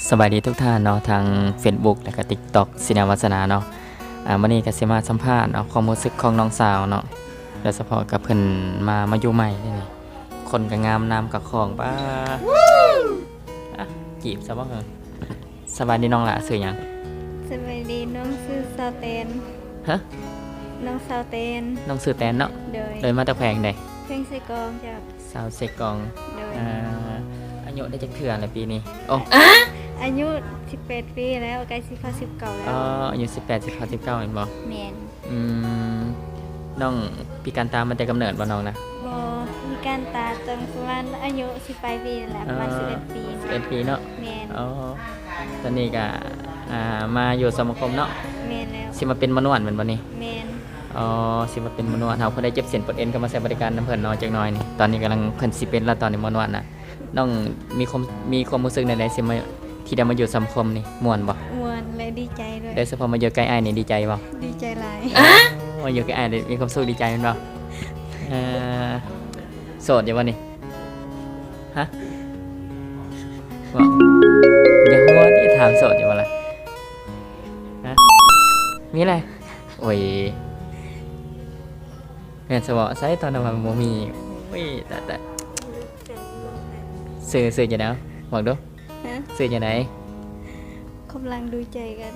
ສະບາຍດີທຸກທ່ານເນາະ ທາງເຟສບຸກ ແລະກະຕິກຕັອກ ຊິນາວາສະນາເນາະ. ອາ ມື້ນີ້ກະຊິມາສຳພາດເນາະ ຄວາມຮູ້ສຶກຂອງນ້ອງສາວເນາະ ໂດຍສະເພາະກັບເພິ່ນມາ ມາຢູ່ໃໝ່ນີ້ ຄົນກະງາມ ນ້ຳກະຂອງ ປ້າ ອາ ຈີບຊະບໍ່ເຮີ. ສະບາຍດີນ້ອງຫຼ້າ ຊື່ຫຍັງ? ສະບາຍດີ ນ້ອງຊື່ສາວແຕນ. ຮະ? ນ້ອງສາວແຕນ. ນ້ອງຊື່ແຕນເນາະ? ໂດຍ. ໂດຍ ມາແຕ່ແຂວງໃດ? ແຂວງເຊກອງເຈົ້າ. ສາວເຊກອງ. ໂດຍ. ອາ ອາຍຸໄດ້ຈັກເທື່ອລະປີນີ້? ໂອ້ ອາຍຸສິບແປດປີແລ້ວ ໃກ້ຊິເຂົ້າສິບເກົ້າແລ້ວ. ອໍ ອາຍຸສິບແປດ ຊິເຂົ້າສິບເກົ້າແມ່ນບໍ່? ແມ່ນ. ອືມ ນ້ອງພິການຕາມາແຕ່ກຳເນີດບໍ່ນ້ອງນະ? ບໍ່ ພິການຕາຕັ້ງປະມານອາຍຸສິບປາຍປີນີ້ແຫຼະ ປະມານສິບເອັດປີ. ສິບເອັດປີເນາະ? ແມ່ນ. ອໍ ຕອນນີ້ກະ ອາ ມາຢູ່ສະມາຄົມເນາະ? ແມ່ນແລ້ວ. ຊິມາເປັນໝໍນວດແມ່ນບໍ່ນີ້? ແມ່ນ. ອໍ ຊິມາເປັນໝໍນວດ ຫາກຜູ້ໃດເຈັບເສັ້ນປວດເອັນກະມາໃຊ້ບໍລິການນຳເພິ່ນເນາະ ຈັກໜ້ອຍນີ້. ຕອນນີ້ກຳລັງ ເພິ່ນຊິເປັນລະ ຕອນນີ້ໝໍນວດນະ. ນ້ອງມີຄວາມ ມີຄວາມຮູ້ສຶກແນວໃດ ຊິມາ ທີ່ໄດ້ມາຢູ່ສະມາຄົມນີ້ ມ່ວນບໍ່? ມ່ວນ ແລະດີໃຈດ້ວຍ. ໂດຍສະເພາະມາຢູ່ໃກ້ອ້າຍນີ້ ດີໃຈບໍ່? ດີໃຈຫຼາຍ. ໂອ້ ມາຢູ່ໃກ້ອ້າຍນີ້ມີຄວາມສຸກ ດີໃຈແມ່ນບໍ່? ເອີ ໂສດຢູ່ບໍ່ນີ້? ຮະ? ບໍ່ ຢ່າຫົວຕິ ຖາມໂສດຢູ່ບໍ່ລະ? ຮະ? ມີແຫຼະ. ໂອ້ຍ ແມ່ນຊະບໍ່? ໃສຕອນນັ້ນວ່າບໍ່ມີ. ໂອ້ຍ ຕາຍ ຕາຍ. ຊື່ ຊື່ຈັ່ງໃດ? ບອກດູ. ຮະ? ຊື່ຈັ່ງໃດ? ກຳລັງດູໃຈກັນ.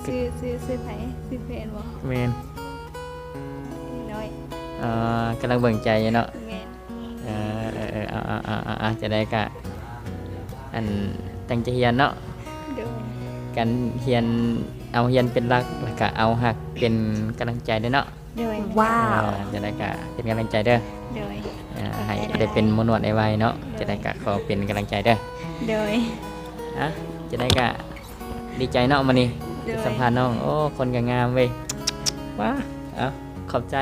ຊື່ ຊື່ ຊື່ໃຜ? ຊື່ແຟນບໍ່? ແມ່ນ. ນ້ອຍ. ເອີ ກຳລັງເບິ່ງໃຈຢູ່ເນາະ. ແມ່ນ. ເອີ ເອີ ເອີ ເອົາ ເອົາ ເອົາ ເອົາ ຈັ່ງໃດກະ ອັນ ຕັ້ງໃຈຮຽນເນາະ. ໂດຍ. ການຮຽນ ເອົາຮຽນເປັນຫຼັກ ແລ້ວກະເອົາຮັກເປັນກຳລັງໃຈເດີເນາະ. ໂດຍ. ວ້າວ ເອີ ຈັ່ງໃດກະເປັນກຳລັງໃຈເດີ. ໂດຍ. ເອີ ໃຫ້ໄດ້ເປັນໝໍນວດໄວໆເນາະ. ໂດຍ. ຈັ່ງໃດກະຂໍເປັນກຳລັງໃຈເດີ. ໂດຍ. ອະ ຈັ່ງໃດກະດີໃຈເນາະມື້ນີ້. ໂດຍ. ໄດ້ສຳພາດນ້ອງ ໂອ້ ຄົນກະງາມເວີຍ. ວ້າ ເອົາ ຂອບໃຈ.